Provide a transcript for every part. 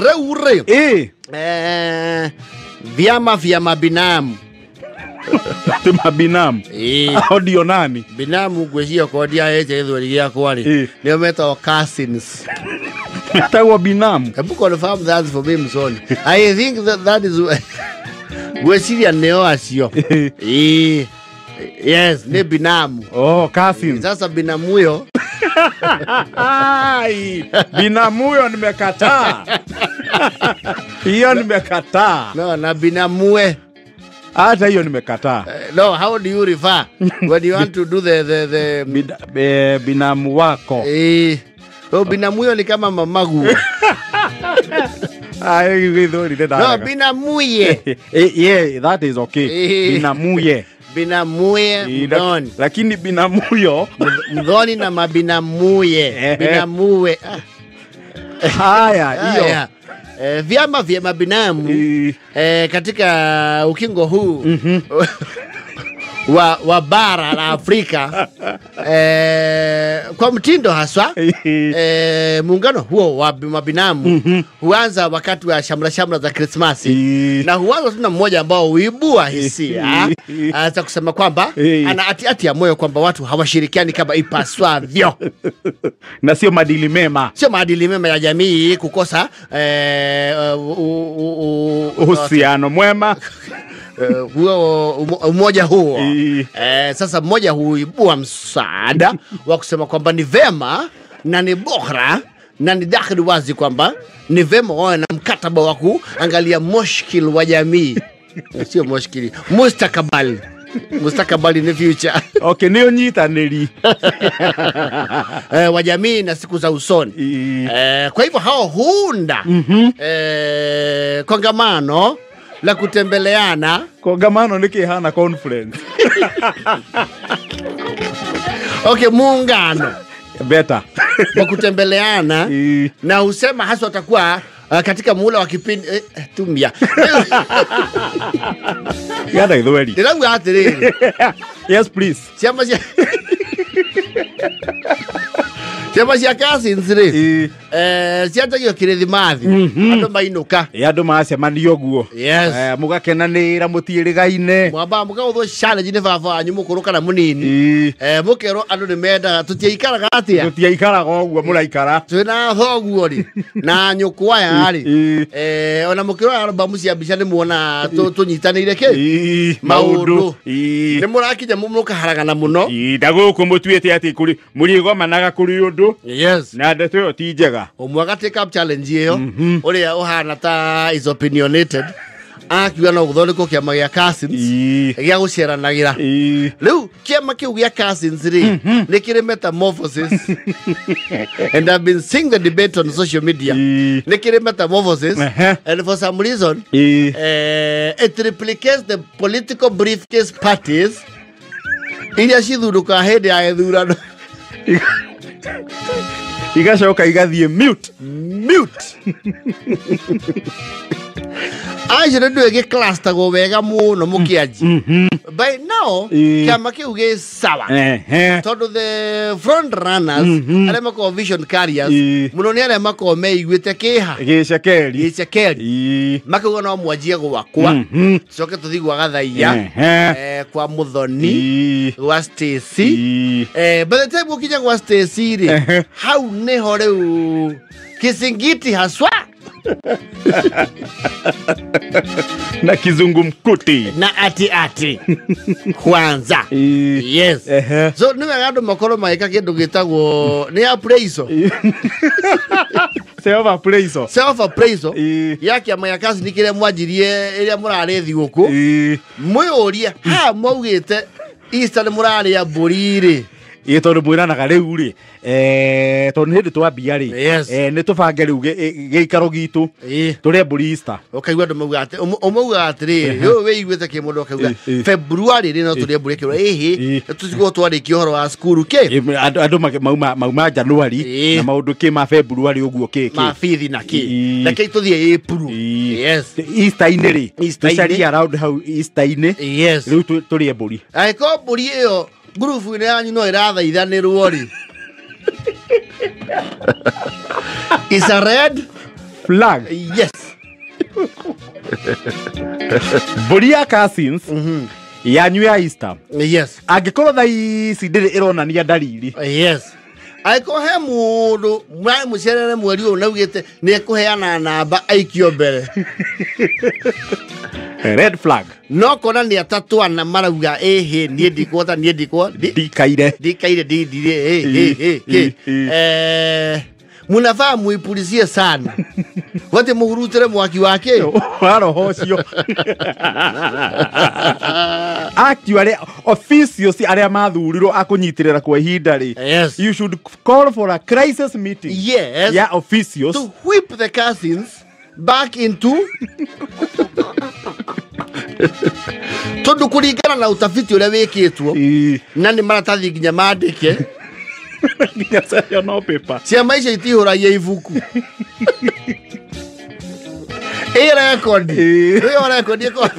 Rĩu rĩ, vyama vya mabinamu. Ti mabinamu. Ĩĩ. Ao ndio nani? Binamu ngwĩciria okorwo ndiahĩte gĩthweri gĩakwa rĩ, nĩo metagwo cousins. Metagwo binamu. Hebu confirm that for me, Msoni. I think that that is, ngwĩciria nĩo acio. Ĩĩ. Yes, nĩ binamu. Oh, cousins. Sasa binamu huyo. Ai, binamu huyo nimekataa. Hiyo nimekataa. No, na binamue. Hata hiyo nimekataa. No, how do you refer when you want to do the Binamu wako. So binamu huyo ni kama mamagu. Ai, gĩthweri nĩ No, ndarega. binamuye. Yeah, that is okay. Binamuye. Binamuye. Mthoni. Lakini binamuyo. Mthoni na mabinamuye. Binamuwe. Ah. Haya, hiyo. Haya. Vyama vya mabinamu katika ukingo huu wa bara la Afrika, kwa mtindo haswa, muungano huo wa mabinamu huanza wakati wa shamra shamra za Krismasi na huanza tuna mmoja ambao huibua hisia za kusema kwamba ana ati ya moyo kwamba watu hawashirikiani kama ipaswavyo. Na sio maadili mema. Sio maadili mema ya jamii kukosa uhusiano mwema. Huo umoja huo. Sasa mmoja huibua msaada wa kusema kwamba ni vema na ni bora na ni dhahiri wazi kwamba ni vema wawe na mkataba wa kuangalia mushkil wa jamii. Sio mushkili, mustakabali. Mustakabali ni future. Okay, nĩ ũnyitanĩri. Wa jamii na siku za usoni. Kwa hivyo hao huunda kongamano la kutembeleana. Kongamano nĩ kĩhana conference. Okay, muungano. Better. Wa kutembeleana na husema haswa watakuwa katika muhula wa kipindi tumia. Yana gĩthweri. Ndĩrauga atĩrĩrĩ. Yes, please. Ciama cia cousins rĩ, cianjagio kĩrĩthimathi, andũ mainũka. Andũ macemania ũguo. Yes. Mũgakenanĩra mũtiĩrĩgaine. Mwambaga mũkaũthwo challenge nĩ baba wanyu mũkũrũ kana mũnini. Mũkerwo andũ nĩ mendaga tũtiaikaraga atĩa. Tũtiaikaraga ũguo mũraikara. Twĩna thoguo rĩ na nyũkwa aya rĩ. Ona mũkĩrora albamu cia mbica nĩ muona tũnyitanĩire kĩ? Maũndũ. Nĩ mũrakinya mũkaharagana mũno. Na gũkũ mũtuĩte atĩ kũrĩ mũrĩgomanaga kũrĩ ũndũ. Yes. Na ndeto ĩyo ti njega. Ũmwe aga take up challenge ĩyo, ũrĩa ũhana ta is opinionated, akiuga no gũthondekwo kĩama gĩa cousins gĩa gũceranagĩra. Rĩu kĩama kĩu gĩa cousins rĩ, nĩ kĩrĩ metamorphosis, and I've been seeing the debate on social media. Nĩ kĩrĩ metamorphosis and for some reason it replicates the political briefcase parties iria cithundũkaga hĩndĩ ya gĩthurano. Igacoka igathiĩ mute. Mute. Acio nĩ ndũĩ gĩclustergwo wega mũno mũkĩanji. By now kĩama kĩu gĩ sawa tondũ the front runners, arĩa makoragwo vision carriers mũno, nĩ arĩa makoragwo meiguĩte kĩha. Gĩcekeri. Gĩcekeri. Makauga no mwanjie gwakwa, tucoke tũthiĩ gwa Gathaiya, kwa Muthoni, gwa Stacy. By the time gũkinya gwa Stacy rĩ, hau nĩho rĩu kisingiti haswa. Na kizungumkuti. Na ati ati kwanza. Yes. So nĩ wega andũ makorwo magĩka kĩndũ gĩtagwo nĩ appraisal. Self appraisal. Self appraisal ya kĩama gĩa kazi nĩ kĩrĩa mwanjirie ĩrĩa mũrarĩ thigũkũ, mwĩyũrie haha mwaugĩte Easter nĩ mũrarĩa mbũri rĩ. Ĩ, tondũ mwĩranaga rĩu rĩ, tondũ nĩ hĩndĩ twambia rĩ, nĩ tũbange rĩu gĩikaro gitũ tũrĩe mbũri Easter. Ũkaigua andũ mauga atĩ ũmaugaga atĩrĩrĩ, ũyũ wĩiguĩte kĩmũndũ akauga February rĩ no tũrĩe mbũri, akĩũra ĩhĩ, tũtigwo twarĩkia ũhoro wa cukuru kĩ. Andũ mauma January na maũndũ kĩ ma February ũguo kĩ kĩ. Mabithi na kĩ. Rekei tũthiĩ April. Yes. Easter-inĩ rĩ, Easter-inĩ. tũcarie around hau Easter-inĩ. Rĩu tũrĩe mbũri. Angĩkorwo mbũri ĩyo ngurubu-inĩ yanyu no ĩrathaithanĩrwo rĩ, is a red flag. Yes. Mbũri ya cousins yanyu ya Easter. Yes. Angĩkorwo thaa ici ndĩrĩ ĩronania dalili. Yes. Angĩkorwo he mũndũ mũcerere mweri ũyũ na augĩte nĩ ekũheana namba aikio mbere. Red flag. No kona nĩ atatũ ana marauga ĩhĩ niĩ ndikuota niĩ ndikwo ndikaire ndikaire ndindire ĩ munafaa muipulizie sana wote muhurutire mwaki wake wa roho ũcio. Actually officials arĩa mathurirwo akũnyitĩrĩra kwa ihinda rĩ. Yes. You should call for a crisis meeting. Yes. Ya officials to whip the cousins back into tondu kuringana na utafiti uria wikitwo na ni maratathi nginya mandike nginya cio no paper ciama icio itihũragia ibuku ĩ rekondi ĩyo rekondi ĩkorwo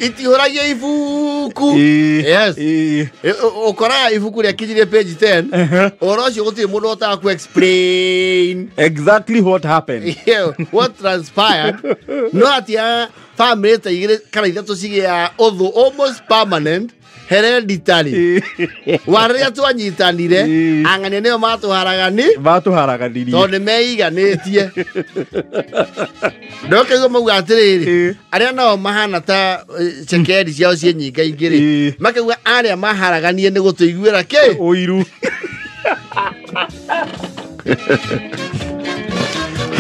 itihũragia ibuku. Yes. Ũkoraga ibuku rĩakinyirie page 10 ũhoro ũcio gũtirĩ mũndũ ũhotaga ku explain exactly what happened. Yeah, what transpired. No atia family ta igĩrĩ kana ithatũ cigĩa ũthũ almost permanent hereditary. Wa rĩrĩa twanyitanire ang'ania nĩo matũharaganirie tondũ nĩmeiganĩtie. Ndokaigua mauga atĩrĩrĩ arĩa nao mahana ta cekeri ciao ciĩ nyingaingĩ rĩ makauga arĩa maharaganie nĩ gũtũiguĩra kĩ ũiru.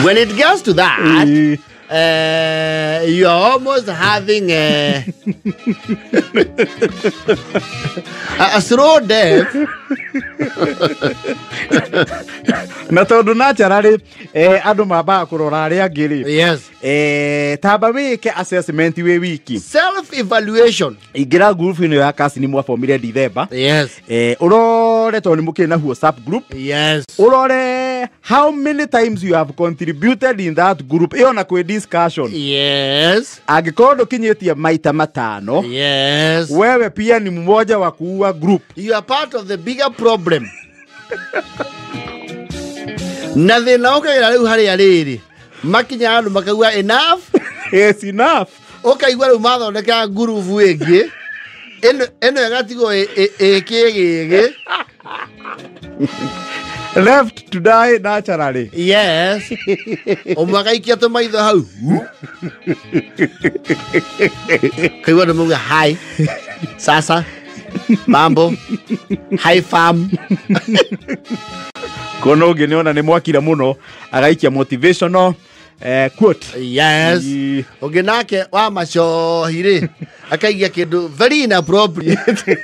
When it gets to that, you are almost having a slow death. Na tondu naturally andu mambaga kurora aria angi ri. Yes. Tamba wike assessment wi wiki. Self evaluation. Ingira group ino ya kasi ni mwafomire December. Yes. Urore tondu mukiri na WhatsApp group. Yes. Urore how many times you have contributed in that group iyo na kwi discussion. Yes. Angikorwo ndukinyitie maita matano. Yes. Wewe pia ni mmoja wa kuua group. You are part of the bigger problem. Na thina ukagira riu haria riri makinya andu makauga enough. Yes, enough. Ukaigua riu mathondeka ngurubu ingi ino ĩgatigwo ĩkĩgĩgĩ left to die naturally. Yes. Ũmwe agaikia tũmaitho hau kaigua andũ mauga hi sasa mambo hi fam. Kono ũngĩ nĩona nĩ mwakira mũno agaikia motivational quote. Yes. Ũngĩ nake wa macohi rĩ akaigia kĩndũ very inappropriate.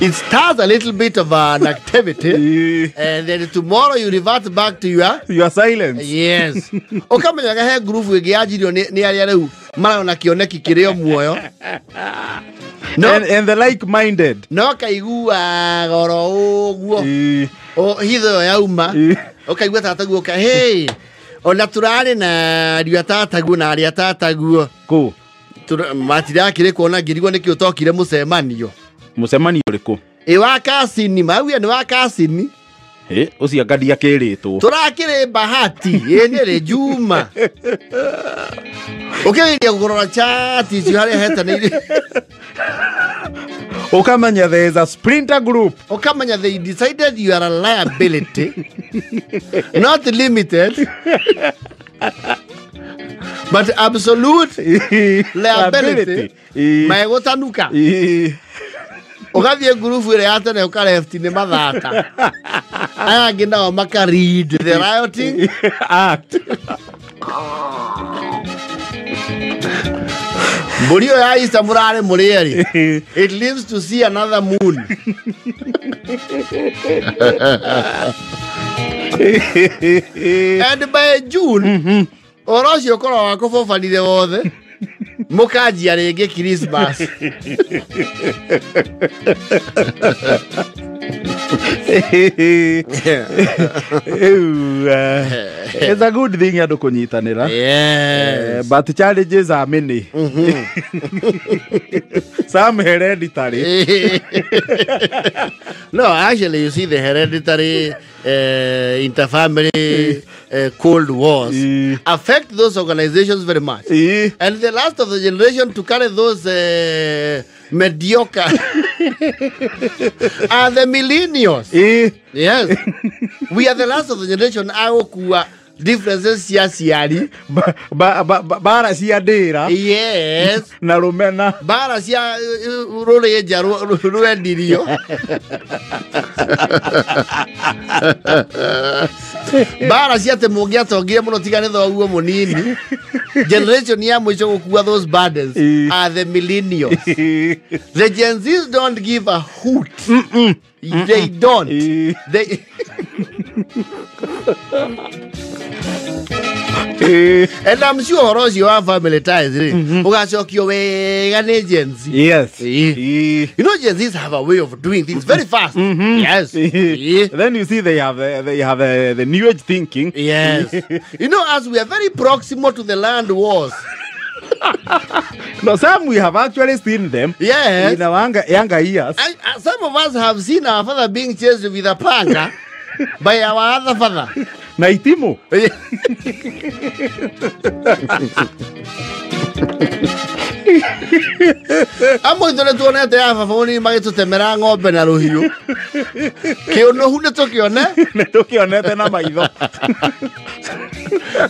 It starts a little bit of an activity and then tomorrow you revert back to your silence. Yes. Ũkamenyaga he group ĩngĩ yanjirio nĩ arĩa rĩu marona kĩoneki kĩrĩ o muoyo. No. And the like-minded. No kaigua goro ũguo. O hitho ĩyo yauma. Ũkaigua tataguo ka hey. Ona turarĩ na ariũ a tataguo na arĩa tataguo. Kũ? Matirakĩrĩ kuona ngĩrigwo nĩkĩ ũtokire mũcemanio. Mũcemanio ũrĩkũ? Ĩ wa kasini, mauya nĩ wa kasini. Ĩ ũcio anga ndiakĩrĩtwo. Tũrakĩrĩ Bahati, ĩ nĩrĩ Juma. Ũkĩgeria kũrora chat icio harĩa hetanĩire. Ukamenya there is a splinter group. Ukamenya they decided you are a liability. Not limited. But absolute liability. Maegũtanuka. Ũgathiĩ ngurubu ĩrĩa ya tene ũka left nĩ mathata. Aya angĩ nao maka read the rioting act. Mbũri ĩyo ya Easter mũrarĩ mũrĩerĩ. It lives to see another moon. And by June, ũhoro ũcio ũkorwo wakũbobanire wothe mũkanjia rĩngĩ Christmas. It's a good thing andu kunyitanira. Yes. But challenges are many. Some hereditary. No, actually, you see, the hereditary interfamily cold wars affect those organizations very much. And the last of the generation to carry those mediocre are the millennials. Yes. We are the last of the generation. Aokua differences cia ciari bara cia ndira. Yes. Na rumena bara cia rurenja rwendirio. Bara cia te mungiatongire muno tiga ni thoguo munini. Generation ya mwisho gukua those burdens are the millennials. The Gen Zs don't give a hoot. They don't. They And I'm sure ũhoro wa family ties rĩ ũgacokio wega nĩ Gen Z. Yes. You know, Gen Zs have a way of doing things very fast. Yes. Then you see they have the new age thinking. Yes. You know, as we are very proximal to the land wars. No, some we have actually seen them. Yes. In our younger years. Some of us have seen our father being chased with a panga by our other father. Na itimu. Amwe ithuĩ tuonete ya baba mũnini magĩtũtemera ng'ombe na rũhiũ. Kĩũnũhu nĩtũkĩone. Nĩtũkĩonete na maitho.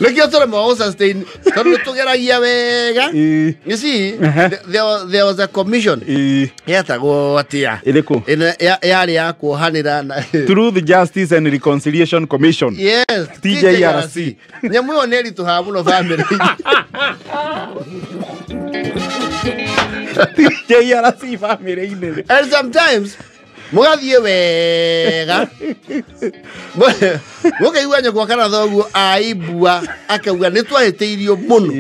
Nĩkĩo tũremagwo gũ-sustain tondũ nĩtũgeragia wega. You see, there was a commission yetagwo atĩa? Ĩrĩkũ? Yarĩ ya kuohanĩra na Truth, Justice and Reconciliation Commission. Yes, TJRC. Nyamũ ĩyo nĩ ĩritũhaga mũno family-inĩ. TJRC family-inĩ. And sometimes mũgathiĩ wega mũkaigua nyũkwa kana thoguo aibua akauga nĩ twahĩtĩirio mũno.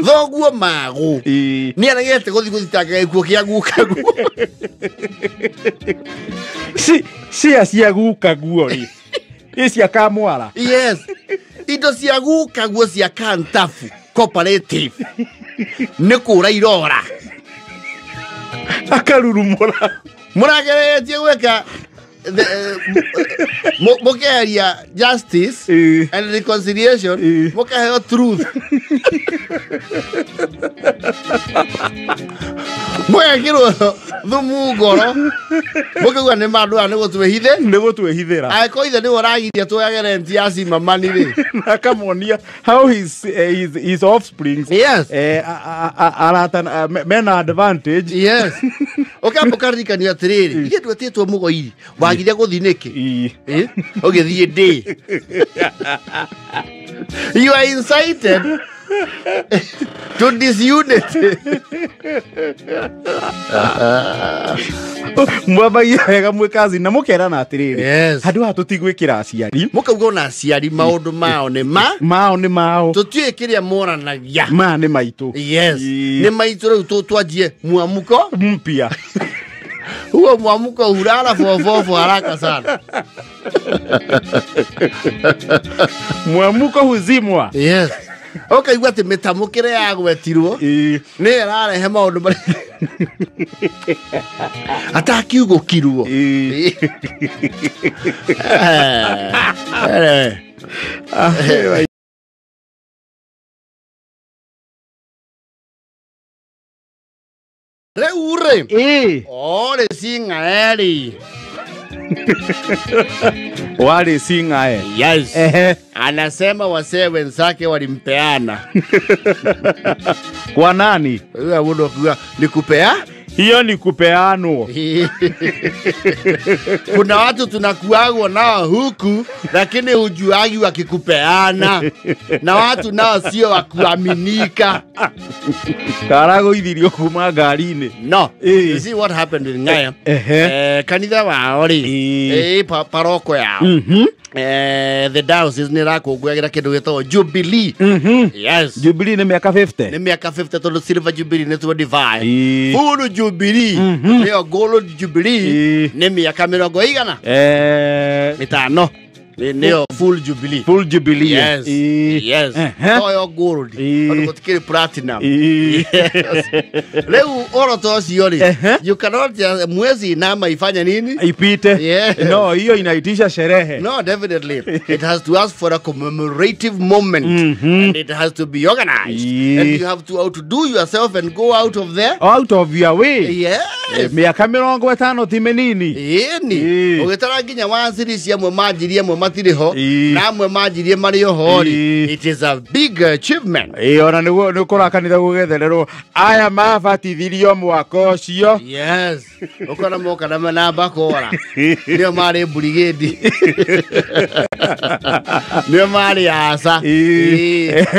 Thoguo magũ nĩ aregete gũthiĩ gũthitanga gĩkuũ kĩa gukaguo. Cia cia gukaguo rĩ ĩ cia kamwara. Yes. Indo cia gukaguo cia Kantafu Cooperative nĩ kũra irora akarurumũra. Mũrageretie gwĩka mũkeheria justice and reconciliation, mũkaheo truth. Mũgekĩrwo thumu ngoro mũkauga nĩ mandũ aya nĩ gũtwĩhithe. Nĩ gũtwĩhithĩra. Angĩkorwo ithe nĩwe ũragiria tuoyage rent ya Simamani rĩ. Akamuonia how his offsprings. Yes. Arata mena advantage. Yes. Ũkamba ũkaririkanio atĩrĩrĩ, ithuĩ twetĩtwo mũgoiri, wagire gũthiĩ nĩkĩ? Ũgĩthiĩ ndĩ. You are incited to disunity. Mwambagia wega mwĩ kazi na mũkerana atĩrĩrĩ. Yes. Handũ haha tũtigwĩkĩra aciari. Mũkauga ona aciari maũndũ mao nĩ ma mao nĩ mao. Tũtiũĩ kĩrĩa moranagia. Ma nĩ maitũ. Yes. Nĩ maitũ rĩu twanjie mwamuko mpya. Huo mwamuko hulala fofofo haraka sana. Mwamuko huzimwa. Yes. Ũkaigua atĩ mĩtamũkĩre yagwetirwo nĩ ĩrarehe maũndũ marĩa atakiugũkirwo. Rĩu rĩ ore sing'aeri. Wale sing'ae. Yes. Anasema wasee wenzake walimpeana. Kwa nani? Ni kupea? Hiyo ni kupeano. Kuna watu tunakuagwa nao huku lakini hujuagi wakikupeana. Na watu nao sio wa kuaminika. Karagoithirio kuma ngari-inĩ. No. You see what happened with Ngaya? Kanitha wao rĩ, paroko yao. The diocese nĩ ĩrakũngũyagĩra kĩndũ gĩtagwo Jubilee. Yes. Jubilee nĩ mĩaka 50. Nĩ mĩaka 50 tondũ Silver Jubilee nĩ 25. Full Jubilee nĩyo Gold Jubilee nĩ mĩaka mĩrongo igana mitano nĩyo full Jubilee. Full Jubilee. Yes. Yes. Toyo gold. Tondũ gũtikĩrĩ platinum. Yes. Rĩu oro ũcio rĩ, you cannot just mwezi nama ifanye nini? Ipite. Yes. No, hiyo inaitisha sherehe. No, definitely. It has to ask for a commemorative moment. And it has to be organized. And you have to outdo yourself and go out of there. Out of your way. Yes. Miaka mĩrongo ĩtano ti mĩnini. Ĩni. Ũgĩtara nginya wanzirici amwe manjirie amwe matirĩ ho na amwe manjirie marĩ oho rĩ. It is a big achievement. Ona nĩguo nĩ ũkora kanitha gũgethererwo aya mabatithirio mwaka ũcio. Yes. Ũkona moka na bakora. Nĩo marĩ brigade. Nĩo marĩ aca.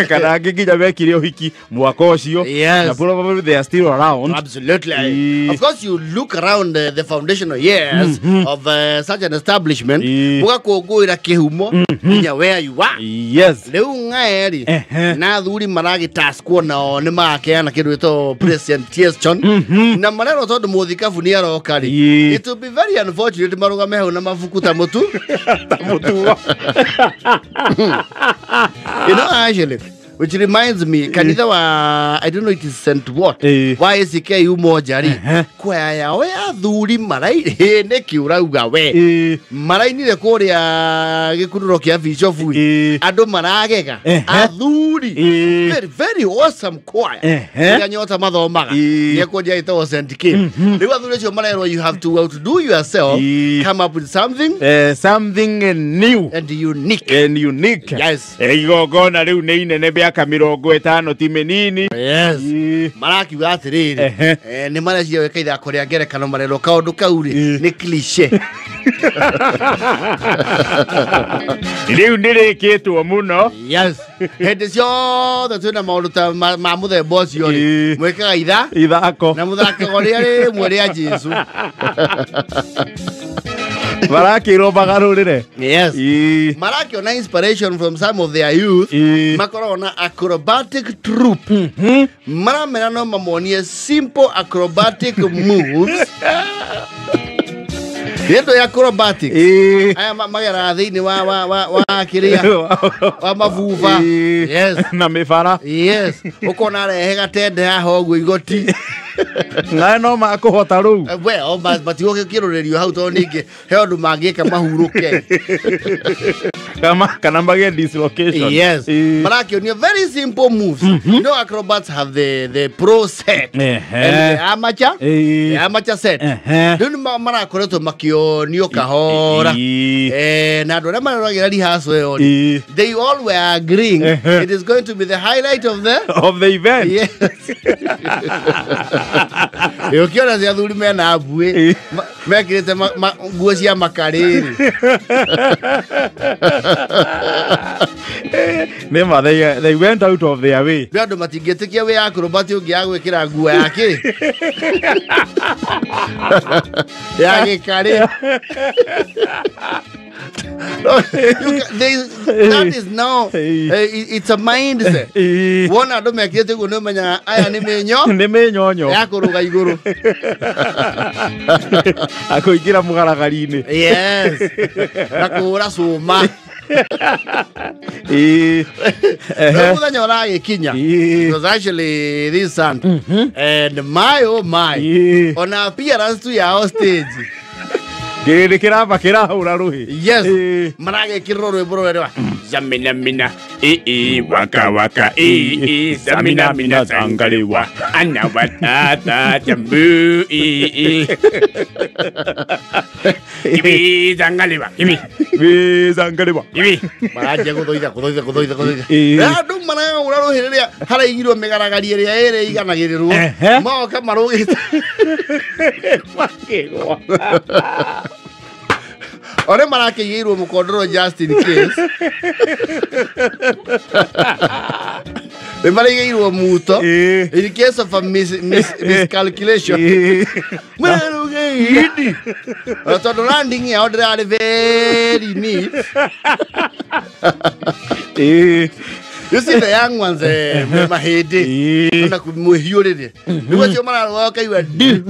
Kana angĩ nginya mekire ũhiki mwaka ũcio. Yes. Na probably they are still around. Absolutely. Of course you look around the foundational years of such an establishment. Mũgakũngũĩra kĩhumo nginya where you are. Yes. Rĩu ng'aeri na athuri maragĩtaskwo nao nĩ magakeana kĩndũ gĩtagwo presentation na marerwo tondũ mũthikabu nĩ aroka rĩ, it will be very unfortunate marũgame hau na mabuku ta mũtu. Ta mũtu. You know, actually, which reminds me, kanitha wa, I don't know it is St. What, wa ACK Umoja rĩ, kwaya yao ya athuri maraine nĩkĩ ũrauga we marainire kũrĩa gĩkunũro kĩa bishofu andũ maragega athuri very very awesome choir ĩrĩa nyota mathomaga nĩekũnjia ĩtagwo St. K. Rĩu athuri acio marerwo you have to outdo yourself, come up with something something new and unique. And unique. Yes. Igongona rĩu nĩ inene mĩaka mĩrongo ĩtano ti mĩnini. Yes. Marakiuga atĩrĩrĩ, nĩ mareciria gwĩka ithako rĩa ngerekano marerwo kaũndũ kau rĩ nĩ cliché. Rĩu nĩ rĩkĩtwo mũno. Yes. Hĩndĩ ciothe twĩna maũndũ ta ma mũthemba ũcio rĩ, mwĩkaga ithako na mũthakago rĩa rĩmwe rĩa Jesũ. Marakĩrwo magarũrĩre. Yes. Marakĩona inspiration from some of their youth. Makoragwo na acrobatic troupe. Maramera no mamonie simple acrobatic moves. Yendo ya acrobatic. Aya mageraga thĩinĩ wa kĩrĩa wa mabuba. Yes. Na mĩbara. Yes. Ũkona arehe gatende haha ũguo igoti. Nae no makũhota rĩu. Well, matigũgĩkĩrũrĩrio hau tondũ ningĩ he ũndũ mangĩka mahurũke. Kana magĩe dislocation. Yes. Marakĩonio very simple moves. You know, acrobats have the pro set and the amateur, the amateur set. Rĩu nĩ marakoretwo makĩonio kahora. Na andũ arĩa maroragĩra rehearsal ĩyo rĩ, they all were agreeing it is going to be the highlight of the event. Yes. Ũkĩona cia athuri mena mbuĩ mekĩrĩte nguo cia makarĩrĩ. Nĩma they went out of their way. Nĩ andũ matingĩtĩkia wĩ acrobat ũngĩ agwĩkĩra nguo yake ya gĩkarĩ. That is now it's a mindset. Wona andũ mekĩrĩte ũguo nĩ ũmenyaga aya nĩ mĩnyo nĩ mĩnyonyo ya kũrũga igũrũ akũingĩra mũgaragari-inĩ. Yes. Na kũhũra cuma. Mũthenya ũragĩkinya. It was actually this Sunday. And my oh my, ona appearance tu yao stage kĩrĩndĩ kĩramba kĩrahũra rũhĩ. Yes. Maragĩkĩrĩrwo rwĩmbo rũrĩa rwa Zamina mina e waka waka e zamina mina zangaliwa ana watata jambu e ibi zangaliwa ibi zangaliwa ibi maranjia gũthoitha gũthoitha gũthoitha gũthoitha andũ marahũra rũhĩ rĩrĩa haraigirwo mĩgaragari ĩrĩa ĩrĩ iganagĩrĩrwo moka marũgĩte makĩgwa Ore marakĩigĩirwo mũkondoro just in case. Nĩ maraigĩirwo muto in case of a miscalculation. Mwerũgĩindi. Tondũ landing yao ndĩrarĩ very neat. You see the young ones mahĩndĩ ona mwĩhiũrĩre nĩguo cio mararũga ũkaigua ndi.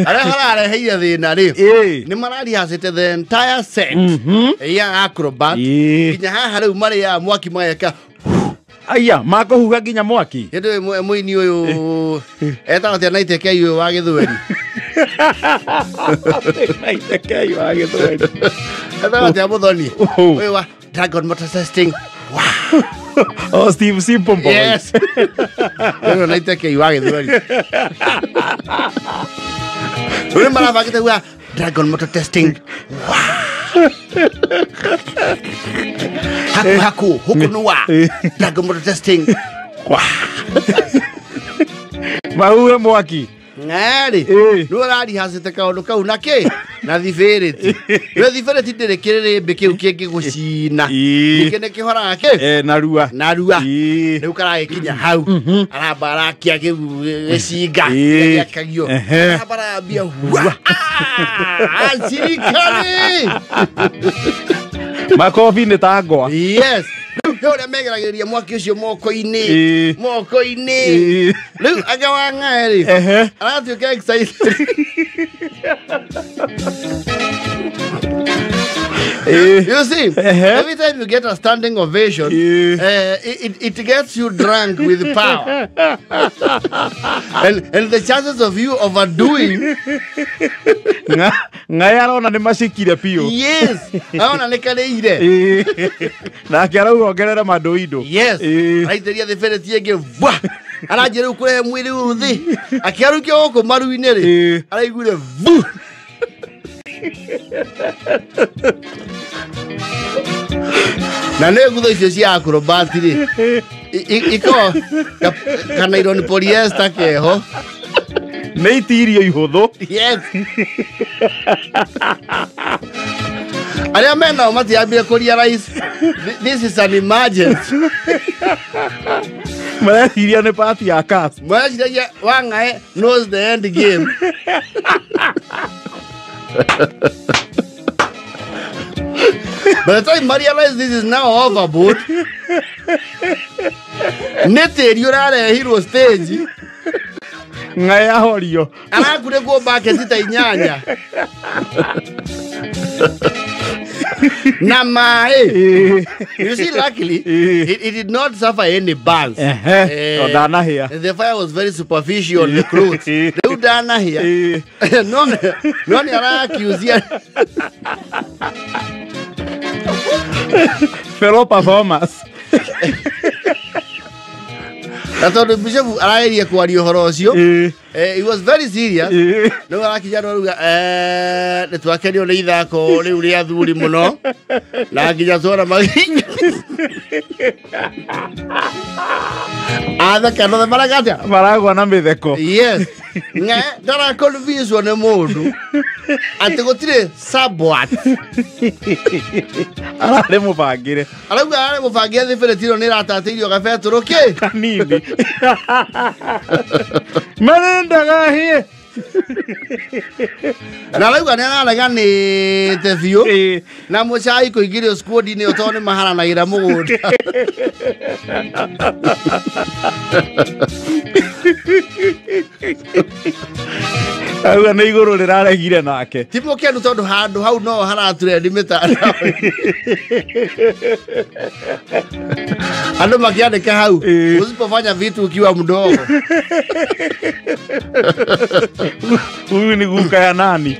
Arĩa harareheire thĩna rĩ nĩ mararihacĩte the entire set ya acrobat nginya haha rĩu marĩaga mwaki mageka aya makũhuha nginya mwaki. Hĩndĩ ĩyo mũini ũyũ etagwo atĩa Naiteke ũyũ wa Gĩthweri. Naiteke wa Gĩthweri. Etagwo atĩa Mũthoni ũyũ wa Dragon Motor Testing. Wow. Oh, Steve Simple Boy. Yes. Ũyũ Naiteke wa Gĩthweri. Rĩu marabangĩte kuga Dragon Motor Testing. Wow. Haku haku hukunua Dragon Motor Testing. Wow. Mahuhe mwaki. Ng'arĩ nĩ ũrarihacĩte kaũndũ kau na kĩ na thibĩrĩti. Rĩu thibĩrĩti ndĩrĩ kĩrĩrĩmbĩ kĩu kĩngĩgũcina. Ningĩ nĩ kĩhoraga kĩ narua. Narua. Rĩu karagĩkinya hau aramba arakia kĩu gĩcinga gĩakagio aramba arambia cirikari. Makobi nĩ ta ngwa. Yes. Rĩu ũrĩa megeragĩrĩria mwaki ũcio moko-inĩ moko-inĩ. Rĩu anga wa ng'ae rĩ aratuĩka excited. You see, every time you get a standing ovation, it gets you drunk with power. And the chances of you overdoing. Ng'ae arona nĩ macikire biũ. Yes. Arona nĩ karĩire. Nake arauga ongerera mandoindo. Yes. Araitĩria thibĩrĩti ĩngĩ vwa. Aranjia rĩu kũrehe mwĩrĩ ũyũ thĩ. Akĩarũkia gũkũ maru-inĩ rĩ, araiguire vu. Na nĩ ngutho icio cia acrobat rĩ iko kana iron polyester keho nĩ itirio ihũthũ. Yes. Arĩa menao matiambire kũ realize this is an emergency. Mareciria nĩ part ya cast. Mareciria Wang'ae knows the end game. By the time I realize this is now overboard, nĩ tĩri ũrarehirwo stage. Ng'ae ahorio. Arakunĩkwo bucket ta inyanya. Na maĩ. You see, luckily, it did not suffer any burns. The fire was very superficial on the clothes. Rĩu ndanahĩa. No nĩ arakiuzia. Fellow performers. Na tondũ Bishop arageria kwaria ũhoro ũcio, he was very serious. Rĩu arakinya andũ arauga nĩ twakenio nĩ ithako rĩu rĩa athuri mũno na nginya tuona magĩ atheka nothe maraga atĩa? Maragwa na mĩtheko. Yes. Ng'ae ndaraconvincewo nĩ mũndũ atĩ gũtirĩ sabwat. Ararĩ mũbangĩre. Arauga ararĩ mũbangĩre thibĩrĩti ĩno nĩ ĩratatĩirio gabetũrũ kĩ? Kanini. Marendaga hie. Na arauga nĩ arareganĩte biũ na mũcai kũingĩrio squad-inĩ ĩyo tondũ nĩ maharanagĩra mũgũnda. Auga nĩ igũrũ rĩraregire nake. Ti mũkenu tondũ handũ hau no haraturendi mĩtandao. Andũ makĩandĩka hau usipofanya vitu ukiwa mdogo. Huyu ni guka ya nani?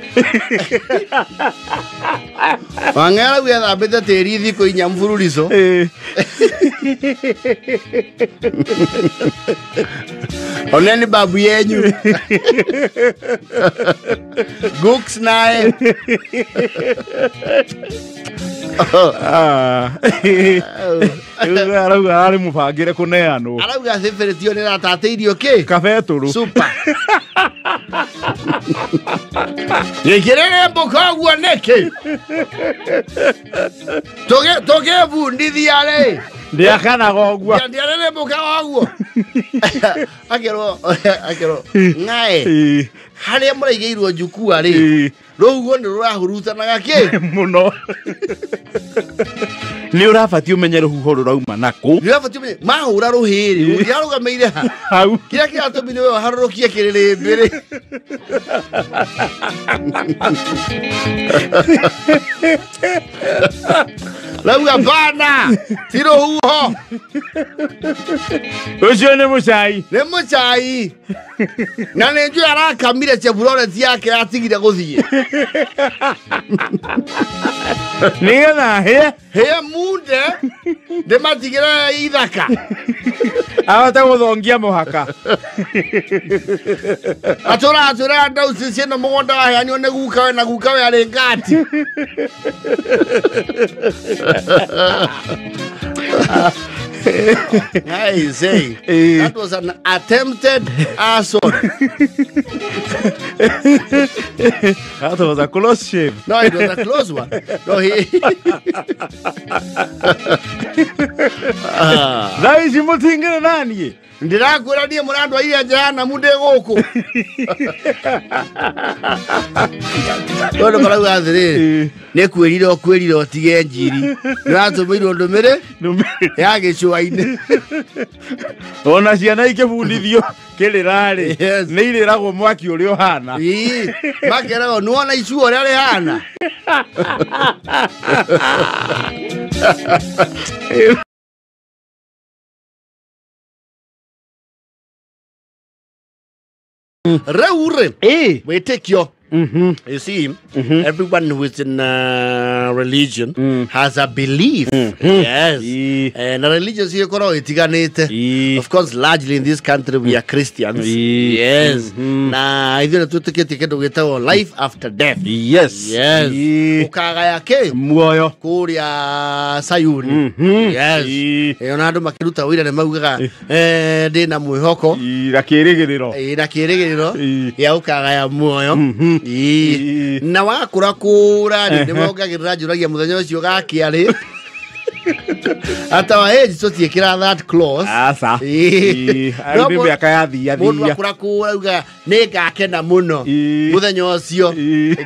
Wang'ae arauga ethambĩte tĩri thikũ inya mfululizo. Oneni babu yenyu. Gooks naye. Arauga ararĩ mũbangĩre kũneanwo. Arauga thibĩrĩti ĩyo nĩ ĩratatĩirio kĩ? Kabetũrũ. Super. Gĩkĩrĩrĩmbũka ũguo nĩkĩ? Tũgĩbundithia rĩ. Ndiakanaga ũguo. Ndiarĩrĩmbũka ũguo. Akerwo Ng'ae harĩa mũraigĩirwo njukua rĩ Rũhuho nĩ rũrahurutanaga kĩ Mũno. Nĩ ũrabatiĩ ũmenye rũhuho rũrauma nakũ. Nĩ ũrabatiĩ ũmenye mahũra rũhĩrĩ ũngĩarũgamĩire ha Hau. Kĩrĩa kĩratũmire we ũharũrũkie kĩrĩrĩmbĩ rĩ. Rauga bana ti rũhuho. Ũcio nĩ mũcai. Nĩ mũcai. Na nĩ njũĩ arakamire Chevrolet yake atigire gũthiĩ. Nĩgetha hĩe. Hĩe munde ndĩmatigĩre ithaka. Ahote gũthongia mũhaka. Atũra ndauci ciĩna mũgũnda waheanirwo nĩ gukawe na gukawe arĩ ngati. I say that was an attempted arson. That was a close shave. No, it was a close one. No, he. Thaa ici mũtingĩrĩ naniĩ. Ndĩrakwĩra niĩ mũrandwarire nja ya namu ndĩ gũkũ. Tondũ marauga atĩrĩrĩ, nĩ kwĩrira ũkwĩrira ũtige njiri. Nĩũratũmĩirwo ndũmĩrĩ ya gĩcũa-inĩ. Ona ciana ikĩbundithio kĩrĩra-rĩ, Yes. nĩ irĩragwo mwaki ũrĩa ũhana. Ĩĩ, makeragwo nĩwona icua ũrĩa rĩhana. Rĩu rĩ, wĩtĩkio. You see, everyone who is in religion has a belief. Yes. And religion ciĩkoragwo itiganĩte. Of course, largely in this country we are Christians. Yes. Na ithuĩ nĩ twĩtĩkĩtie kĩndũ gĩtagwo life after death. Yes. Yes. Ũkagaya kĩ? Muoyo. Kũrĩa Sayuni. Yes. Ona andũ makĩruta wĩra nĩ maugaga ndĩna mwĩhoko. Na kĩrĩgĩrĩro. Na kĩrĩgĩrĩro gĩa gũkagaya muoyo. Na wakũra kũra rĩ nĩ mongagĩrĩra njũragia mũthenya ũcio gakĩa rĩ. At our age tũtiĩkĩra that clause. Aca. Rĩu nĩ mĩaka yathia Mũndũ thia. akũra kũra auga nĩ ngakena mũno mũthenya ũcio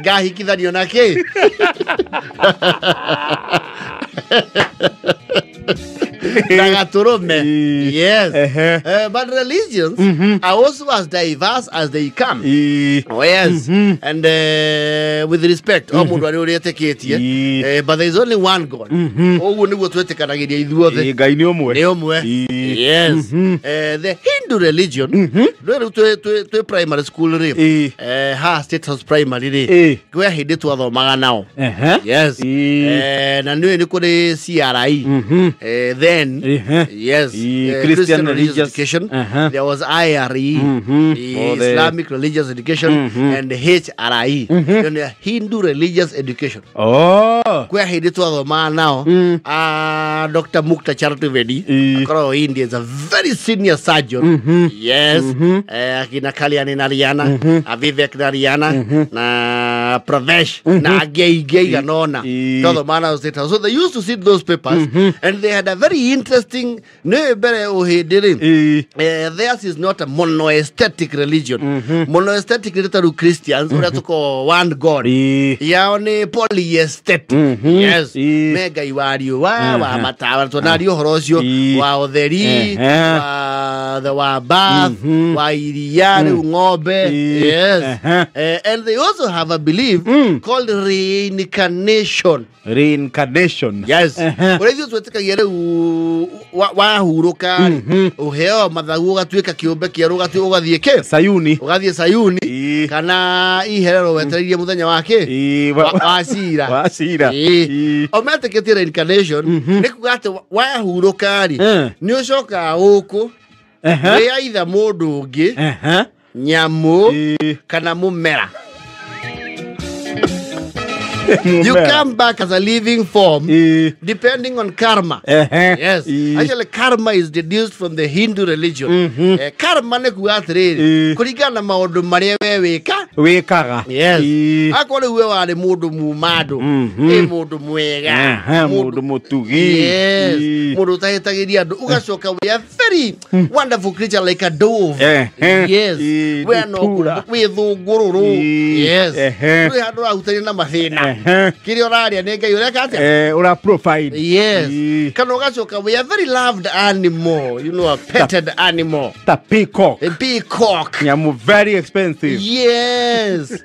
ngahikithanio na kĩ. Na gatũrũme. Yes. But religions are also as diverse as they come. Oh, yes. And with respect, o mũndũ arĩ ũrĩa etĩkĩtie, but there is only one God. Ũguo nĩguo twĩtĩkanagĩria ithuothe. Ngai nĩ ũmwe. Nĩ ũmwe. Yes. The Hindu religion, rĩu twĩ primary school rĩ, ha State House primary rĩ, kwĩ hĩndĩ twathomaga nao. Yes. Na nĩũĩ nĩ kũrĩ CRE. Then, yes, Christian Religious Education. There was IRE, Islamic Religious Education, and HRE, Hindu Religious Education. Oh. Kwĩ hĩndĩ twathomaga nao, Dr. Mukta Chaturvedi, akoragwo India, is a very senior surgeon. Yes. Akina Kalyani Nariana, Vivek Nariana, na Pravesh, na angĩ aingĩ aigana ũna. Twathomaga nao State House. So they used to sit those papers, and they had a very interesting nĩ mbere ũhĩndĩ rĩ, theirs is not a monoaesthetic religion. Monoaesthetic nĩ ta rĩu Christians ũrĩa tũkoragwo one God. Yao nĩ polyesthetic. Yes. Me Ngai wa riũa, wa matawa, tuonaria ũhoro ũcio wa ũtheri, wa bath, wa iria, rĩu ng'ombe. Yes. And they also have a belief called reincarnation. Reincarnation. Yes. Ũrĩa ithuĩ twĩtĩkagia rĩu wahurũka rĩ, ũheo mathagu ũgatuĩka kĩũmbe kĩerũ ũgathiĩ kĩ? Sayuni. Ũgathiĩ Sayuni kana iherero wetereirie mũthenya wa kĩ? Wa cira. Wa cira. O metĩkĩtie reincarnation nĩ kuga atĩ wahurũka rĩ, nĩ ũcokaga gũkũ wĩ either mũndũ ũngĩ, nyamũ kana mũmera. You come back as a living form depending on karma. Yes. Actually karma is deduced from the Hindu religion. Karma nĩ kuga atĩrĩrĩ, kũringana na maũndũ marĩa we wĩka wĩkaga. Yes. Akorwo we warĩ mũndũ mumandũ, ĩ mũndũ mwega, mũndũ mũtugi. Yes. Mũndũ ũtahĩtagĩria andũ, ũgacoka we are very wonderful creature like a dove. Yes. We no wĩ thũngũrũrũ. Yes. Ndũrĩ handũ ũrahutania na mathĩna. Kĩrĩa ũrarĩa nĩ Ngai ũreka atĩa? Ũra provide. Yes. Kana ũgacoka we are very loved animal, you know, a petted animal. Ta peacock. A peacock. Nyamu very expensive. Yes.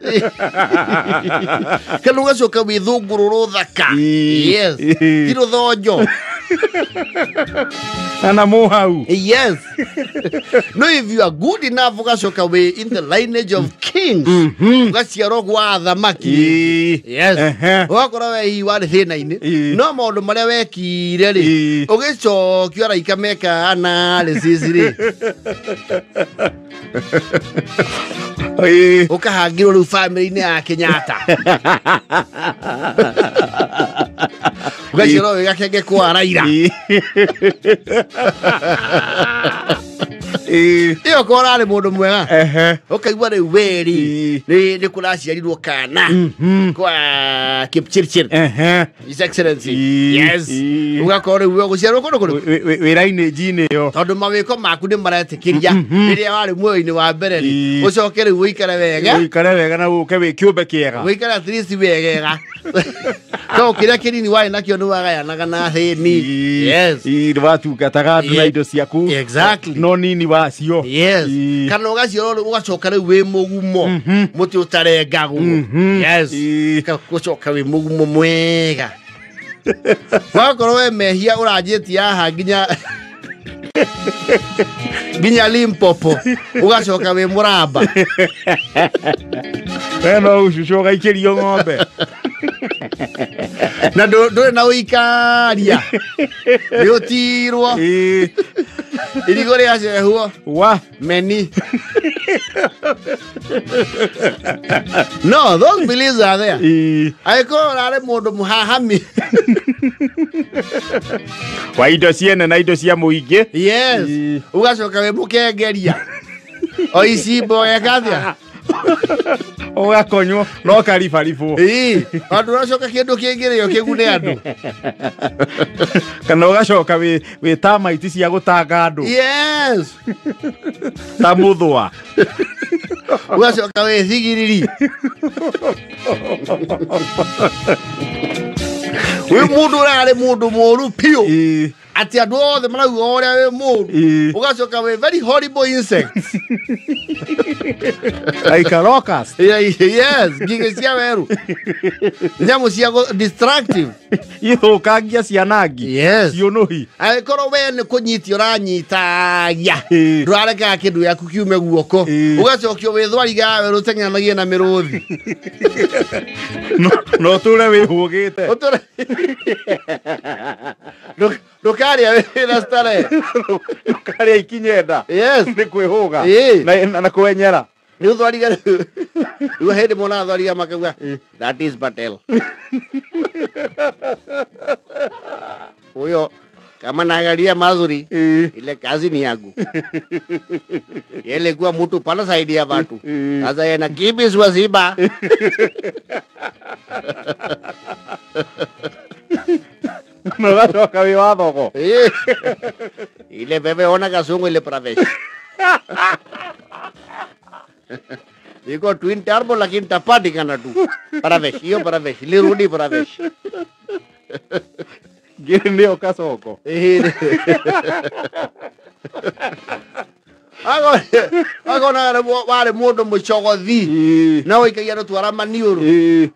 Kana ũgacoka wĩ thũngũrũrũ thaka. Yes. Ti rũthonjo. Ana mohau. Yes. No, if you are good enough, ugacoka we in the lineage of kings. Ugaciarwo gwa athamaki. Yes. Ũgakora we hihi warĩ thĩna-inĩ, no maũndũ marĩa wekire rĩ, ũgĩcokio araika meka analysis rĩ, ũkahangirwo rĩu family-inĩ ya Kenyatta. Ugaciarwo wĩ gakenge kwa Raila. Ĩyo korwo ũrarĩ mũndũ mwega, ũkaigua rĩu wĩri nĩ kũraciarirwo kana kwa Kipchirchir, His Excellency. Yes. Ũgakorwo rĩu we ũgũciarwo kũndũ kũrĩkũ? Wĩra-inĩ njinĩ ĩyo, tondũ mawĩko maku nĩ maretĩkĩria rĩrĩa warĩ muoyo-inĩ wa mbere rĩ, ũcoke rĩu ũikare wega, ũikare wega na ũke wĩ kĩũmbe kĩega, ũikare at least wegega, to kĩrĩa kĩnini warĩ nakĩo nĩ wagayanaga na athĩni. Yes. Nĩwatungataga andũ na indo ciaku. Exactly. No nini wacio. Yes. Kana ũgaciarwo ũgacoka rĩu wĩ mũgumo, mũtĩ ũtarengagwo. Yes. Ũgacoka wĩ mũgumo mwega. Wakorwo we mehia ũranjĩtie haha nginya Limpopo, ũgacoka wĩ mũramba. We no ũcucu ũgaikĩrio ng'ombe. Na ndũrĩ na ũikaria, nĩ ũtirwo irigũ rĩacehwo wa meni. No, those beliefs are there. Angĩkorwo ũrarĩ mũndũ mũhahami wa indo ciene na indo cia mũingĩ. Yes. Ũgacoka wĩ mũkengeria o icimbo ũgeka atĩa? Ũgakonywo no karibaribwo. Andũ ũracoka kĩndũ kĩngĩrĩo kĩgune andũ. Kana ũgacoka wĩ ta maiti cia gũtanga andũ. Yes. Ta mũthũa. Ũgacoka wĩ thigiriri. Wĩ mũndũ ũrarĩ mũndũ mũru piũ, atĩ andũ othe marauga ũrĩa wĩ mũru, ũgacoka wĩ very horrible insects. Like a locust. Yes, ngigĩ cia werũ, nyamũ cia destructive, ithũkangia cianangi. Yes. Ciũnũhi. Angĩkorwo we nĩ kũnyitia ũranyitagia, ndũrarekaga kĩndũ gĩaku kiume guoko, ũgacokio wĩ thwariga werũ ũteng'eranagie na mĩrũthi. No ũtũre wĩhũgĩte. Ndũkarĩa wĩna starehe. Ndũkarĩa ikinyenda. Yes. Nĩ kwĩhũga na kwenyera. Nĩ ũthwariga rĩu hĩndĩ mona thwariga makauga that is Patel. Huyo kama naangalia mazuri, ile kazi ni yangu. Yeye kuwa mtu pana saidia watu. Sasa yeye na kibis waziba. Na ũgacoka wĩ wa thoko. Ile bebe ona kasungu ile pravesh. Iko twin turbo lakini tapatikana tu. Pravesh, hiyo pravesh, lirudi pravesh. Ngĩrĩ nĩyo kacoko. Agona warĩ mũndũ mũcogothi na ũikagia rũtwara maniũrũ,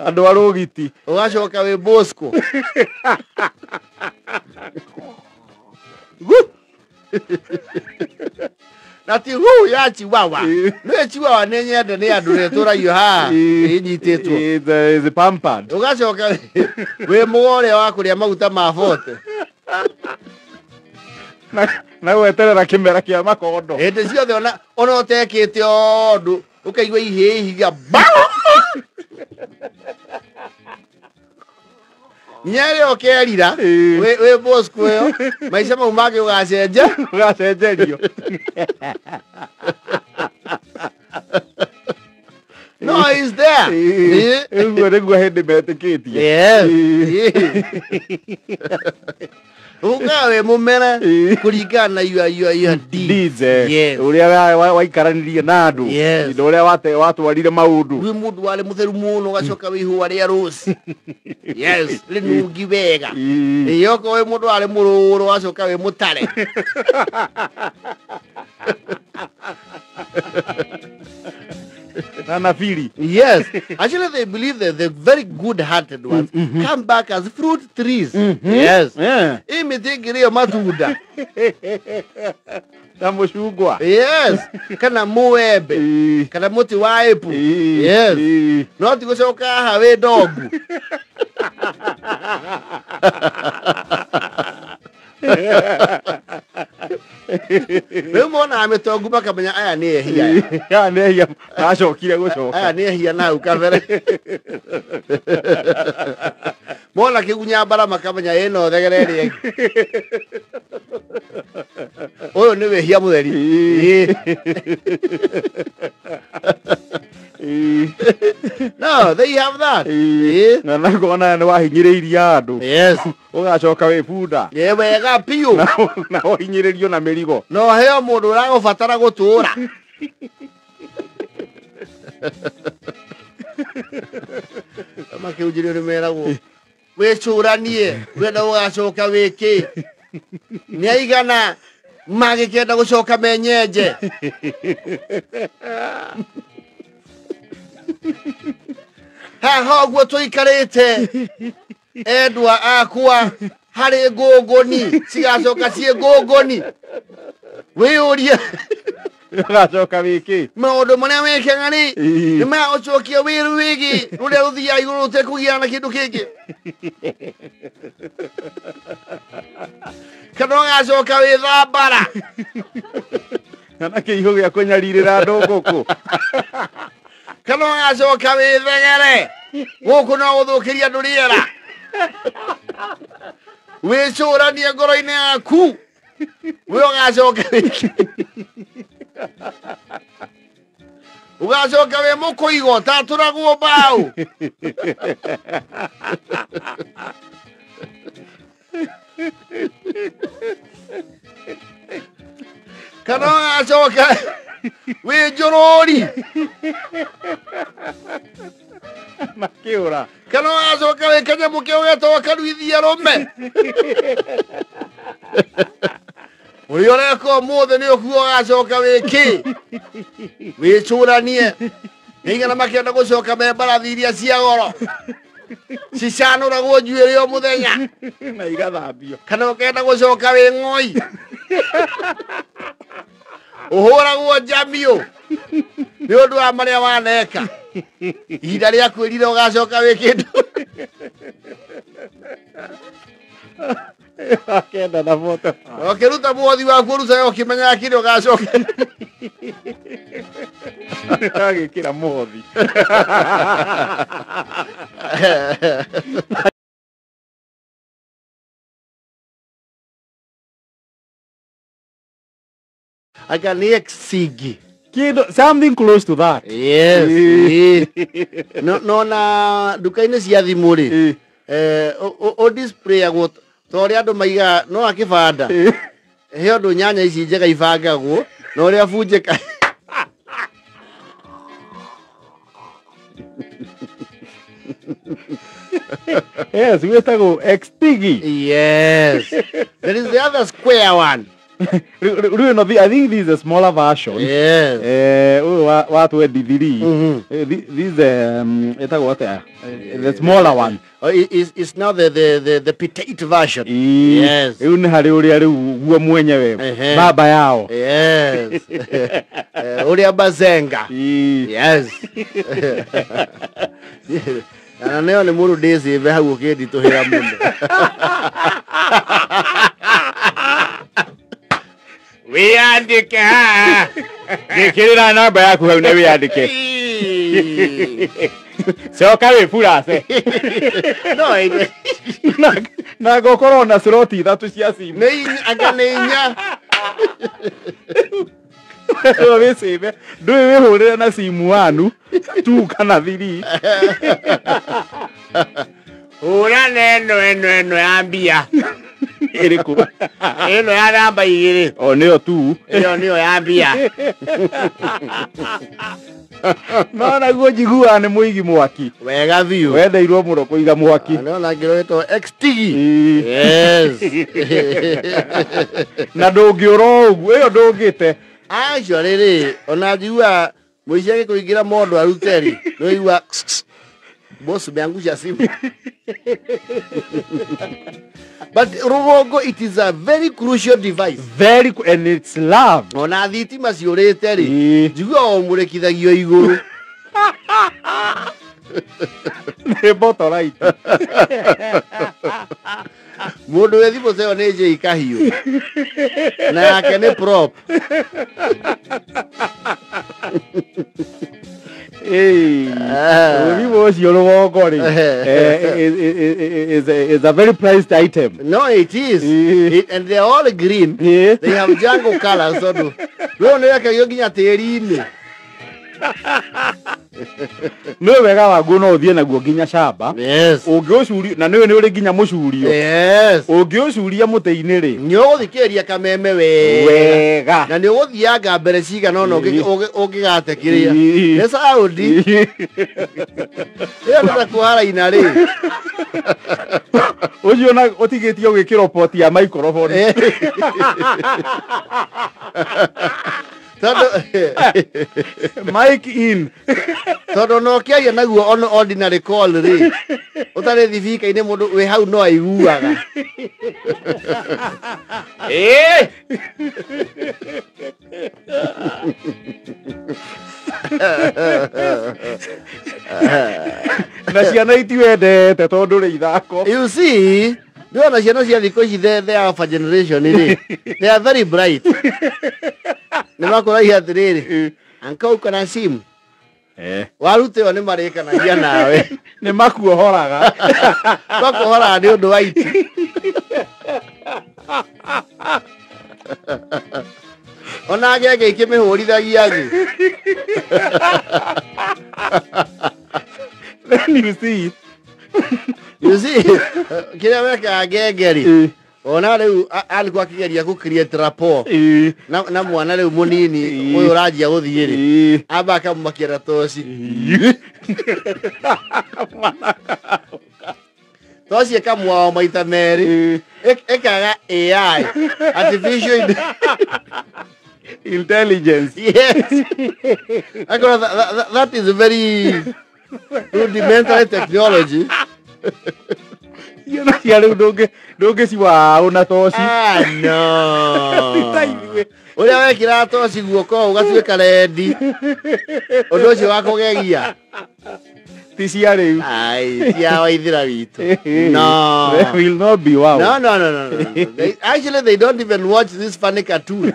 andũ a rũgiti, ũgacoka wĩ Bosco. Na ti hu ya chihuahua. Nĩ chihuahua nĩ nyende nĩ andũ rĩtũragio haha ĩnyitĩtwo. Is pampered. Ũgacoka wĩ mũgo ũrĩa wa kũrĩa maguta ma bote. Na weterera kĩmera kĩa makondo. Hĩndĩ ciothe ona ũtekĩte ũndũ ũkaigua ihĩĩ ihiga ba. Nyere ũkerira wĩ Bosco ĩyo maica mau mangĩ ũgacenja ũgacenjerio. No, he's there. Ũguo nĩguo hĩndĩ metĩkĩtie. Yes. Uga wĩ mũmere kũringana na your deeds. Yes. Ũrĩa waikaranirie na andũ. Yes. Na ũrĩa watwarire maũndũ. Wĩ mũndũ warĩ mũtheru mũno ũgacoka wĩ ihũa rĩa rose. Yes, rĩnungi wega. Ĩĩ okorwo wĩ mũndũ warĩ mũrũrũ ũgacoka wĩ mũtare. Nanafili. Yes. Actually, they believe that the very good-hearted ones come back as fruit trees. Yes. Yeah. Hii miti ĩngĩ matunda. Na mũcungwa. Yes. Kana muembe. Kana mũtĩ wa apple. Yes. No ti gũcoka haha wĩ ndogu. Rĩu monaga mĩtongu makamenya aya nĩ ehia. Aya nĩ ehia macokire gũcoka. Aya nĩ ehia na hau kabere. Mona kĩgunya mbara makamenya ĩno thegere ĩrĩa ĩngĩ. Ũyũ nĩ wĩhia mũtheri. No, they have that. Na nakona nĩ wahinyĩrĩirie andũ. Yes. Ũgacoka wĩ bunda. Ĩ wega biũ. Na ũhinyĩrĩrio na mĩrigo. No heo mũndũ ũragũbatara gũtũũra. Makĩhunjĩrio nĩ meragwo wĩcũranie wenda ũgacoka wĩkĩ. Nĩ aigana magĩkĩenda gũcoka menyenje. Haha ũguo tũikarĩte endwa akwa harĩ ngũngũni cigacoka ciĩ ngũngũni. Wĩyũrie ũgacoka wĩkĩ maũndũ marĩa wĩkaga rĩ nĩ magũcokia wĩru wĩgiĩ rũrĩa rũthiaga igũrũ rũtekũgiana na kĩndũ kĩngĩ. Kana ũgacoka wĩ thambara kana kĩihũ gĩa kũnyarirĩra andũ ngũkũ. Kana ũgacoka wĩ thegere gũkũ no gũthũkĩria andũ rĩera. Wĩcũranie ngoro-inĩ yaku wĩ ũgacoka wĩkĩ. Ũgacoka wĩ mũkũigo tatũragwo mbaũ. Kana ũgacoka wĩ njũrũri. Makĩũra. Kana ũgacoka wĩ kanyamũ kĩu getagwo karuithia rũme. Ũrĩa ũreka ũmũthĩ nĩ ũkuo ũgacoka wĩ kĩ. Wĩcũranie. Nĩ igana makĩenda gũcoka me mbarathi iria cia goro cicanũragwo njuĩrĩ o mũthenya na igathambio. Kana ũkenda gũcoka wĩ ng'oi ũhũragwo njamiũ nĩ ũndũ wa marĩa waneka. Ihinda rĩa kwĩrira ũgacoka wĩ kĩndũ. Akenda na moto. Ũkĩruta mũhothi waku ũrutaga ũkĩmenyaga kĩrĩa ũgacoka. Agĩkĩra mũhothi. Aka nĩ exigi. Kĩndũ something close to that. Yes. No no na nduka-inĩ cia thimũ rĩ o displayagwo ta ũrĩa andũ maigaga no akĩbanda. He ũndũ nyanya ici njega ibangagwo na ũrĩa bunjĩka. Yes, wĩtagwo extigi. Yes. There is the other square one. Rĩu no, I think this is a smaller version. Yes. Ũyũ wa 23. This ĩtagwo atĩa? The smaller one. Oh, it's now the petite version. Yes. Rĩu nĩ harĩ ũrĩa rĩu guo mwenyewe baba yao. Yes. Ũrĩa bazenga. Yes. Na nĩyo nĩ mũndũ ndĩcĩbe hau ũkĩnditũhĩra mũno. Wĩyandĩke haha. Gĩkĩrĩra namba yaku hau na wĩyandĩke. Coka wĩ burase. No na ngũkorwo na slot 3 cia simu. Nĩ anga nĩ 4. Wĩcĩbe ndũĩ wĩhũrĩre na simu 1 2 kana 3. Hũra na ĩno ya mbia. Ĩrĩkũ? Ĩno ya namba 2. O nĩyo tu. Ĩyo nĩyo ya mbia. No naguo njiguaga nĩ mũigi mwaki. Wega biũ. Wendeirwo mũno kũiga mwaki. No na ngĩrwo XT. Yes. Na ndũngĩũra ũguo, ĩyo ndũngĩte. Actually rĩ, ona njiguaga mũici agĩkũingĩra mondo arute rĩ, nĩũigua boss umeangusha simu. But rũgongo, it is a very crucial device. Very, and it's love. Ona thitima ciũrĩte rĩ, njiguaga ũmũrĩkithagio igũrũ. Nĩ bottle. Mũndũ wĩ thimũ ĩyo nĩ Jay Kahiũ. Na yake nĩ prop. Thimũ ũcio rũgongo rĩ, is a very priced item. No, it is. And they are all green. They have jungle colors. Tondũ rũrũ nĩ rekagio nginya tĩri-inĩ. Nĩ wega waguo no ũthiĩ naguo nginya camba. Yes. Ũngĩũcuria na nĩwe nĩ ũrĩ nginya mũcurio. Yes. Ũngĩũcuria mũtĩ-inĩ rĩ, nĩ ũgũthikĩrĩria kameme wega. Na nĩ ũgũthianga mbere cigana ũna ũngĩgate kĩrĩa. Nĩ saundi. Ĩyo nĩ ta kuharaina rĩ. Ũcio na ũtigĩtio gwĩkĩrwo poti ya microphone. Tondũ mic in. Tondũ no kĩaria naguo on ordinary call rĩ, ũtarĩ thibika-inĩ mũndũ wĩ hau no aiguaga. Na ciana itiwendete tondũ rĩ ithako. You see, ndĩrona ciana cia thikũ ici the alpha generation rĩ, they are very bright. Nĩ makũragia atĩrĩrĩ, anka uko na simu. Warute ĩyo nĩ marĩkanagia nawe. Nĩ makuohoraga. Makuohoraga nĩ ũndũ wa iti. Ona ngenge ikĩmĩhũrithagia thĩ. Then you see. You see, kĩrĩa wekaga ngenge rĩ, ona rĩu alikuwa akĩgeria gũ create rapport na mwana rĩu mũnini ũyũ ũranjia gũthiĩ rĩ, amba akamũmakia na toci. Toci ĩkamwao maita merĩ, ĩkaga AI, artificial intelligence. Yes. Akora that is very rudimentary technology. Ciana cia rĩu ndũngĩciwaũ na toci. Ah, no. Ũrĩa wekĩraga toci guoko ũgatuĩka rendi. Ũndũ ũcio wa kũgegia. Ti cia rĩu. Ai, ti a waithira witũ. No. They will not be wow. No. Actually, they don't even watch this funny cartoon.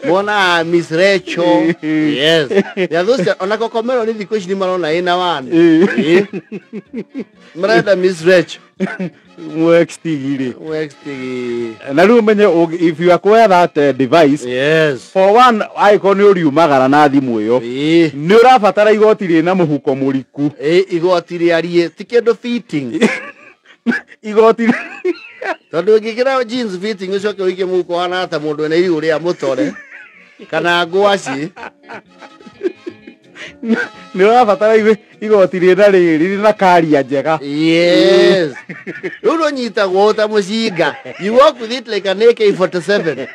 Mona Miss Rachel. Yes. They are those ona kokomero ni thikũ ici nĩ marona ĩna one. Marenda Miss Rachel. Mwextigiri. Mwextigiri. Na rĩu ũmenye if you acquire that device. Yes. For one, angĩkorwo nĩ ũriumagara na thimũ ĩyo. Nĩ ũrabatara igoti rĩna mũhuko mũriku. Igoti rĩarie ti kĩndũ fitting. Igoti tondũ ũngĩkĩra jeans fitting ũcoke ũikie mũhuko ũhana ta mũndũ wĩna irigũ rĩa mũtore kana ngwaci. Nĩ ũrabatara igoti rĩna rĩrĩ rĩna karia njega. Yes. Rĩu rũnyitagwo ta mũcinga. You walk with it like an AK-47.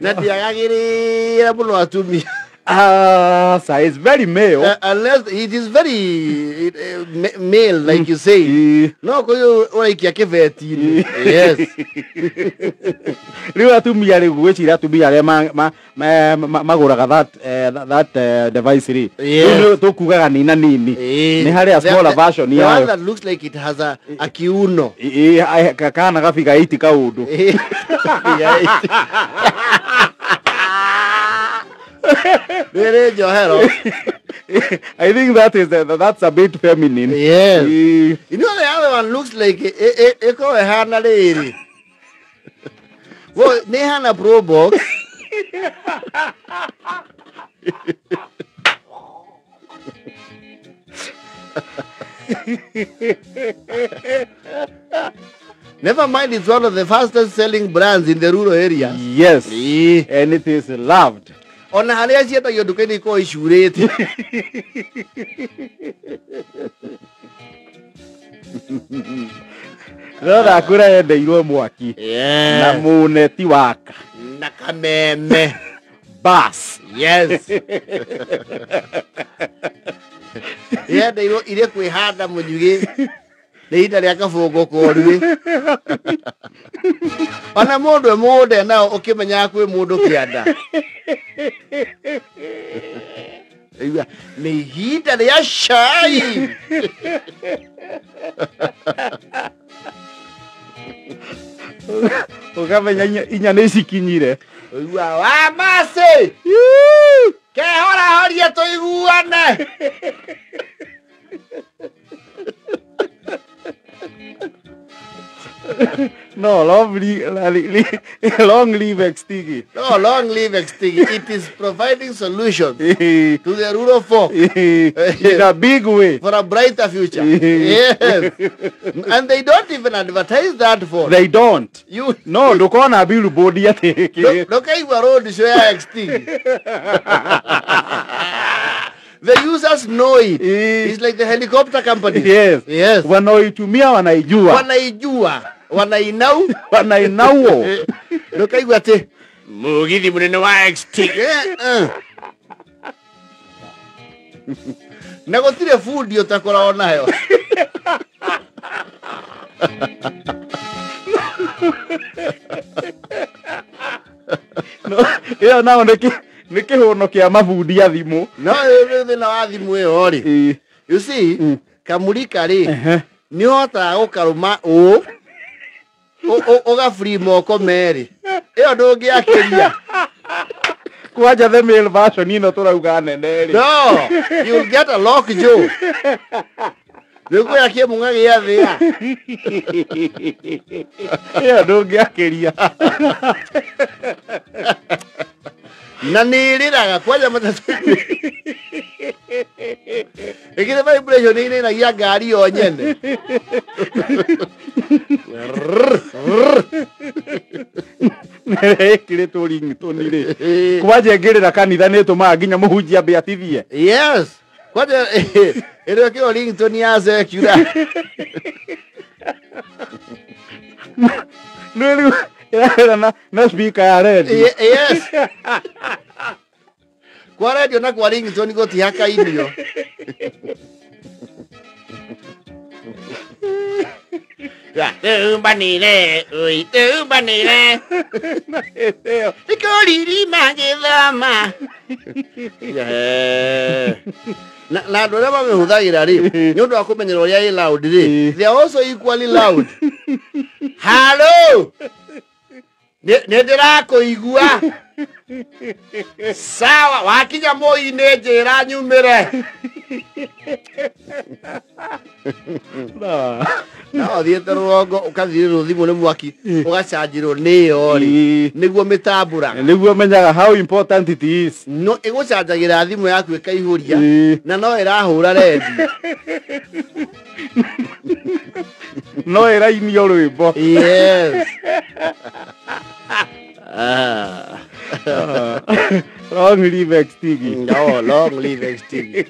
Na ndiagagĩrĩra mũno atumia. Ah, so it's very male. Unless it is very male like you say. No koyo uraikia kibeti-inĩ. Yes. Rĩu atumia rĩu gwĩciria atumia arĩa magũraga that device rĩ. Rĩu tũkugaga nina nini. Nĩ harĩ a smaller version yayo. The one that looks like it has a kiuno. Kana gabiga 8 kaũndũ. Figa 8. Rĩrĩ njohero. I think that's a bit feminine. Yes. You know the other one looks like ĩkorwo ĩhana rĩrĩ. Well, nĩ ĩhana Pro Box. Never mind, it's one of the fastest selling brands in the rural areas. Yes. And it is loved. Ona harĩa ciendagio nduka-inĩ ikoragwo icurĩte. No ndakwĩra yendeirwo mwaki. Na mũneti waka. Na kameme. Bas. Yes. Yendeirwo irĩ kwĩhanda mũnyugĩ. Nĩ ihinda rĩa kabũngũ koruĩ. Ona mũndũ e mũgũnda nao ũkĩmenyaga kwĩ mũndũ kĩanda. Nĩ ihinda rĩa cai. Ũkamenya inya nĩ cikinyire. Ũigua wa macĩ. Kehorahorie tũiguane. No, long live Xtigi. No, long live Xtigi. It is providing solutions to the rural folk. In a big way. For a brighter future. Yes. And they don't even advertise that for. They don't. You No, ndũkona billboard atĩ. Ndũkaigua road show ya Xtigi. The users know it. It's like the helicopter company. Yes. Yes. Wanaoitumia wanaijua. Wanaijua. Wanainau. Wanainauo. Ndũkaigua atĩ mũgithi mũnene wa Xtigi. Na gũtirĩ bundi ũtakoragwo nayo. No, ĩyo nao nĩ kĩhũno kĩa mabundi a thimũ. No, rĩu thĩna wa thimũ ĩyo rĩ. You see, kamũrika rĩ, nĩ ũhotaga gũkarũma ũũ, ũga free moko merĩ. Ĩyo ndũngĩakĩria. Kwanja the male version ĩno tũrauga nene rĩ. No, you'll get a lock jaw. Rĩu kwĩra kĩmũng'a gĩa thĩa. Ĩyo ndũngĩakĩria. Na nĩ ĩrĩraga kwanja matatũ. Ĩkĩrĩ vibration ĩinainagia ngari yo nyene. Ĩkĩrĩtwo ringtone rĩ. Kwanja ĩngĩrĩra kanitha nĩ ĩtũmaga nginya mũhunjia ambe atithie. Yes. Kwanja ĩrĩa ĩkĩrwo ringtone ya secular. Nĩ rĩu ĩrarĩra na speaker ya radio. Yes. Kwa radio na kwa ringtone gũtihakainio. Tũmbanire, oi, tũmbanire. Nĩkũririma gĩthama. Na andũ arĩa mamĩhũthagĩra rĩ, nĩ ũndũ wa kũmenyera ũrĩa ĩ loud rĩ, they are also equally loud. Hello! Nĩ ndĩrakũigua. Sawa, wakinya Moi-inĩ njĩra nyumĩre. No ũthiĩte rũgongo ũkathirĩrwo thimũ nĩ mwaki ũgacanjĩrwo nĩyo rĩ nĩguo mĩtambũraga. Nĩguo menyaga how important it is. No ĩgũcanjagĩra thimũ yaku ĩkaihũria na no ĩrahũra redio. No ĩrainio rwĩmbo. Yes. Long live Xtigi. No, long live Xtigi.